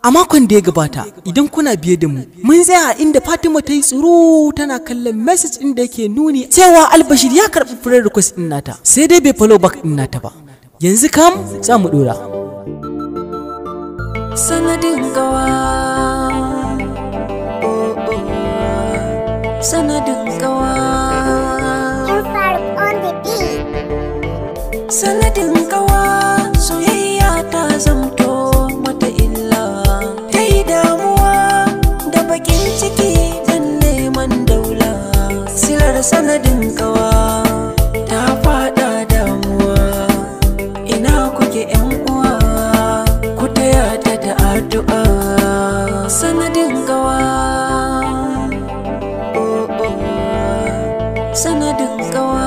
A makon da ya gabata, idan kuna biye da mu, mun tsaya a inda Fatima ta yi tsuru tana kallon message ɗin da yake nuni cewa Albashir ya karɓi friend request ɗin nata, sai dai bai follow back ɗin nata ba. Yanzu kam za mu ɗora. Sanadin gawa, oh oh, sanadin gawa, Faruk on the beat. Sanadin gawa, soyayya ta zamto mata illa. Ta yi damuwa da bakin ciki dan neman daula. Silar sanadin gawa ta fada damuwa. Ina kuke yan uwa, ku taya ta da addu'a. Sanadin gawa, oh oh, sanadin gawa.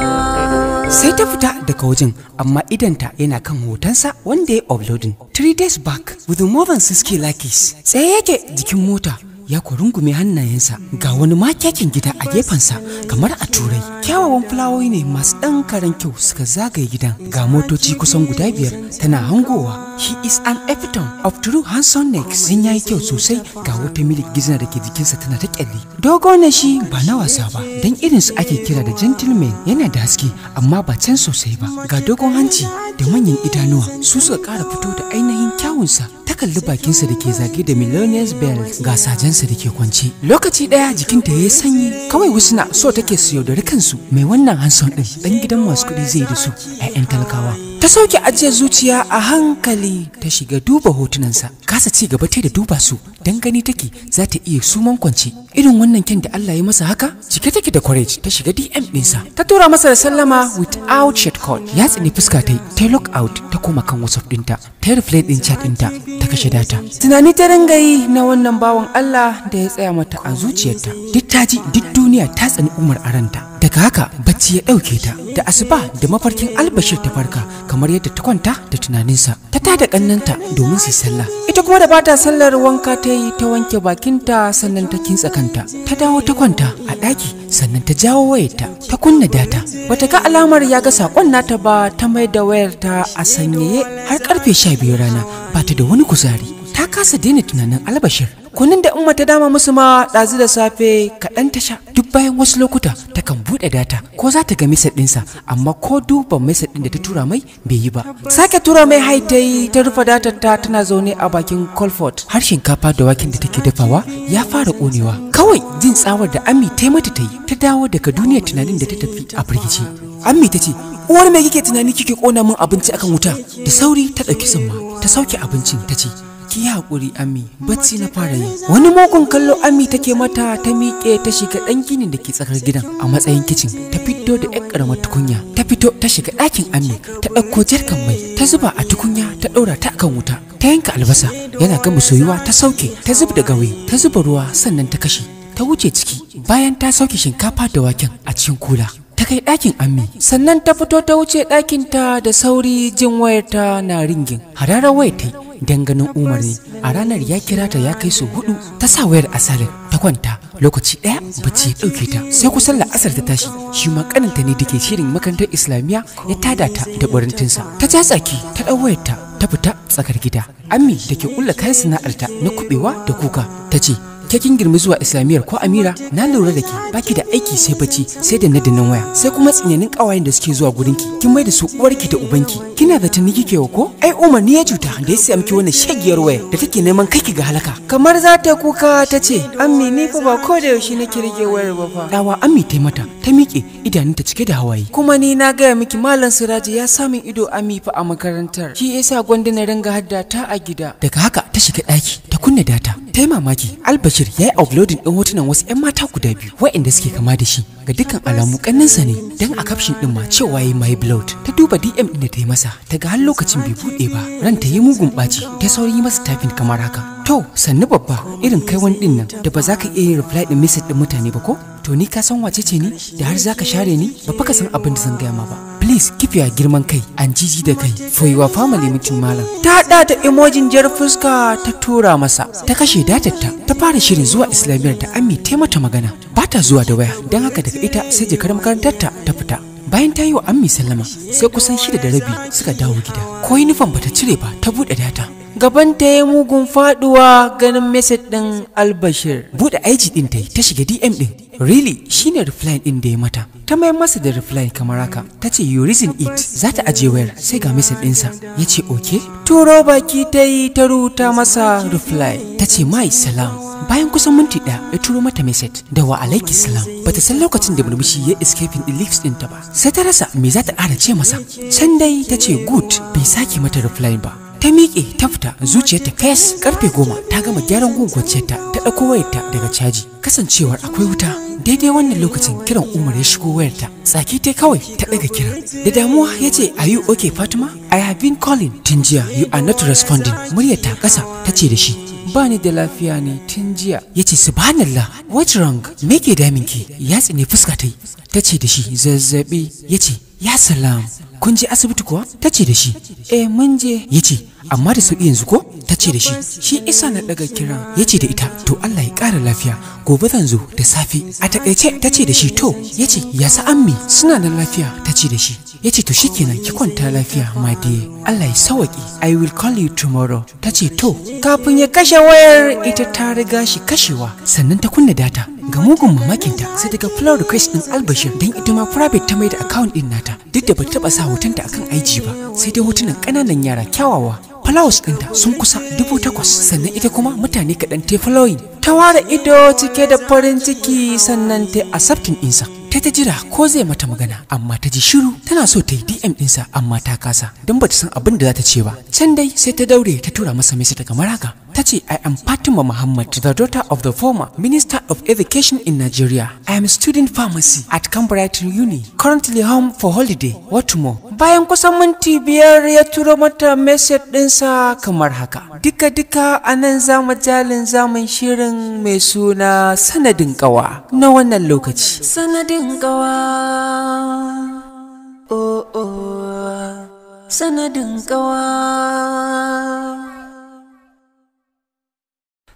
Sai ta fita daga wajen, amma idanta yana kan hotonsa wanda ya uploading 3 days back with more than 6K likes. Tsaye yake jikin mota, ya kurungume hannayensa, ga wani makekin gida a gefensa kamar a Turai. Kyawawan fulawoyi ne masu ɗan karen kyau suka zagaye gidan, ga motoci kusan guda biyar tana hangowa. He is an epitome of true handsomeness, dan yayi kyau sosai, ga wata milik gizna da ke jikinsa tana ta kyalli. Dogo ne shi ba na wasa ba, dan irin su ake kira da gentleman. Yana da haske amma ba can sosai ba, ga dogon hanci da manyan idanuwa, su suka ƙara fito da ainihin kyawunsa. Ta kalli bakinsa da ke zage da millionaires belt, ga sajensa da ke kwance. Lokaci ɗaya jikinta ya yi sanyi. Kawai wasu na so take su yaudari kansu, mai wannan hanson ɗin ɗan gidan masu kuɗi zai yi da su 'ya'yan talakawa? Ta sauke ajiyar zuciya a hankali, ta shiga duba hotunansa. Kasa ci gaba ta da duba su, dan gani take za ta iya suman kwance. Irin wannan kyan da Allah ya masa haka, cike take da courage, ta shiga DM ɗinsa, ta tura masa da sallama without shortcut. Ya tsini fuska, ta yi ta log out, ta koma kan WhatsApp ɗinta, ta yi reply ɗin chat ɗinta, ta kashe data. Tunani ta ringa yi na wannan bawan Allah da ya tsaya mata a zuciyarta. Duk ta ji duk duniya ta tsani Umar a ranta. Daga haka bacci ya ɗauke ta. Da asuba da mafarkin Albashir ta farka, kamar yadda ta kwanta da tunaninsa. Ta tada kannanta domin su yi sallah, ita kuma da bata sallar wanka ta yi, ta wanke bakinta, sannan ta kintsa kanta, ta dawo ta kwanta a ɗaki, sannan ta jawo wayarta ta kunna data. Bata ga alamar ya ga saƙon nata ba, ta mai da wayarta a sanyaye har karfe 12 rana. Bata da wani kuzari, ta kasa daina tunanin Albashir. Kunun da Umma ta dama musu ma ɗazu da safe kaɗan ta sha. Duk bayan wasu lokuta takan buɗe data ko za ta ga message ɗinsa, amma ko duba message ɗin da ta tura mai bai yi ba. Sake tura mai hi ta yi, ta rufe datar ta. Tana zaune a bakin Colford, har shinkafa da waken da take dafawa ya fara ƙonewa. Kawai jin tsawar da Ami ta yi mata ta yi, ta dawo daga duniyar tunanin da ta tafi a firgice. Ami ta ce, "Uwar me kike tunani kike ƙona min abinci akan wuta?" Da sauri ta ɗauki tsumma ta sauke abincin, ta ce, "Ki yi haƙuri Ami, bacci na fara yi." Wani mugun kallo Ami take mata, ta miƙe ta shiga ɗan ginin da ke tsakar gidan a matsayin kicin, ta fito da ƴar ƙaramar tukunya, ta fito ta shiga ɗakin Ami, ta ɗauko jarkan mai, ta zuba a tukunya, ta ɗaura ta akan wuta, ta yanka albasa. Yana gama soyuwa ta sauke, ta zub da gawayi, ta zuba ruwa, sannan ta kashe, ta wuce ciki. Bayan ta sauke shinkafa da waken a cikin kula, ta kai ɗakin Ammi, sannan ta fito ta wuce ɗakinta da sauri. Jin wayarta na ringing, hararar wayar ta yi dan ganin Umar ne. A ranar ya kira ta ya kai sau hudu. Ta sa wayar a silent, ta kwanta. Lokaci ɗaya bacci ya ɗauke ta, sai kusan la'asar ta tashi. Shi ma ƙaninta ne da ke shirin makarantar Islamiyya ya tada ta da barintinsa. Ta ja tsaki, ta ɗau wayarta, ta fita tsakar gida. Ammi da ke ƙulla kayan sana'arta na kuɓewa da kuka ta ce, "Ke kin girmi zuwa Islamiyyar ko, Amira? Na lura da ke baki da aiki sai bacci, sai da nadinin waya, sai kuma tsinanin kawayen da suke zuwa gurinki. Kin mai da su uwarki da ubanki. Kina da tuni kike wa ko? Ai Umar ni ya cuta da ya siya miki wannan shagiyar waya da take neman kai ki ga halaka." Kamar za ta kuka ta ce, "Ammi, ni fa ba ko da yaushe nake rike wayar ba fa." Dawa Ammi ta mata, ta miƙe idanunta cike da hawaye. "Kuma ni na gaya miki, Malam Siraji ya samun ido, Ammi, fa a makarantar. Shi yasa gwanda na ringa hadda ta a gida." Daga haka ta shiga ɗaki ta kunna data. Ta yi mamaki, Albashir ya yi uploading ɗin hotunan wasu 'yan mata guda biyu waɗanda suke kama da shi. Ga dukkan alamu ƙannensa ne, don a caption ɗin ma cewa yi "my blood". Ta duba DM ɗin da ta yi masa, ta ga har lokacin bai buɗe ba. Ran ta yi mugun ɓaci, ta saurin yi masa typing kamar haka: "To sannu babba, irin kai wani ɗin nan da ba za ka iya yin reply ɗin message ɗin mutane ba ko? To ni ka san wace ce ni da har za ka share ni? Ba fa ka san abin da zan gaya ma ba. Please keep your girman kai and jiji da kai for your family meeting, malam." Ta haɗa da emojin jar fuska ta tura masa, ta kashe datarta, ta fara shirin zuwa Islamiyyar da Ammi ta mata magana ba ta zuwa da waya. Don haka daga ita sai jakar makarantarta ta fita. Bayan ta yi wa Ammi sallama, sai kusan 6:30 suka dawo gida. Ko yunifom bata cire ba, ta buɗe data. Gabanta ya mugun faduwa ganin message ɗin Albashir. Buɗe IG ɗin ta yi, ta shiga DM ɗin. Really, shine reply ɗin da ya mata. Ta mai masa da reply kamar haka. Ta ce, "You reason it." Za ta aje wayar sai ga message ɗinsa. Ya ce, "Okay." Turo baki ta yi, ta rubuta masa reply. Ta ce, "Mai salam." Bayan kusan minti 1 ya turo mata message da "Wa alaiki salam." Bata san lokacin da murmushi ya escaping ɗin lips ɗinta ba. Sai ta rasa me za ta ƙara ce masa. Can dai ta ce, "Good." Bai sake mata reply ba. Ta miƙe ta fita, zuciyarta fes. Karfe 10 ta gama gyaran gun kwanciyarta, ta ɗauko wayarta daga caji, kasancewar akwai wuta. Daidai wannan lokacin kiran Umar ya shigo wayarta. Tsaki ta kawai ta ɗaga kiran. Da damuwa ya ce, "Are you okay, Fatima? I have been calling tun jiya, you are not responding." Muryar ta ƙasa ta ce da shi, "Ba ni da lafiya ne tun jiya." Ya ce, "Subhanallah, what's wrong? Me ke damin ki?" Ya tsine fuska ta yi, ta ce da shi, "Zazzabi." Ya ce, "Ya salam, kun je asibiti kuwa?" Ta ce da shi, "Eh, mun je." Ya ce, "Amma da sauƙi yanzu ko?" Ta ce da shi, "Shi isa na daga kiran." Ya ce da ita, "To, Allah ya ƙara lafiya, gobe zan zo da safe." A takaice ta ce da shi, "To." Ya ce, "Ya sa ammi, suna nan lafiya?" Ta ce da shi. Ya ce, "To shikenan, ki kwanta lafiya, my dear, Allah ya sawaki, I will call you tomorrow." Ta ce, "To." Kafin ya kashe wayar, ita ta riga shi kashewa. Sannan ta kunna data. Ga mugun mamakinta sai daga follow request din Albashir, don ita ma private ta mai da account din nata, duk da bata taba sa hotonta akan IG ba, sai dai hotunan ƙananan yara kyawawa. Followers ɗinta sun kusa 8,000, sannan ita kuma mutane kaɗan ta following. Ta ware ido cike da farin ciki, sannan ta accepting ɗinsa. Ta ta jira ko zai mata magana, amma ta ji shiru. Tana so ta yi DM ɗinsa, amma ta kasa don bata san abin da za ta ce ba. Can dai sai ta daure ta tura masa message kamar haka. Ta ce, "I am Fatima Muhammad, the daughter of the former Minister of Education in Nigeria. I am a student pharmacy at Cambridge Uni, currently home for holiday. What more?" Bayan kusan minti 5 ya turo mata message ɗinsa kamar haka. Duka duka a nan zamu jalin zamun shirin mai suna Sanadin Kawa na wannan lokaci. Sanadin kawa, oh oh, sanadin kawa,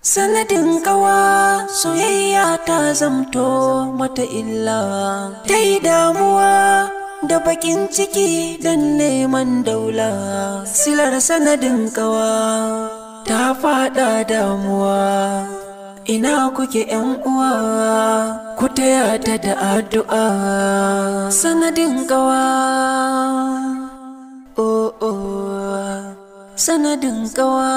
sanadin kawa. Soyayya ta zamto mata illa, ta yi damuwa da bakin ciki don neman daula. Silar sanadin kawa ta fada damuwa. Ina kuke, yan uwa? Ku taya ta da addu'a. Sanadin kawa, oh oh, sanadin kawa.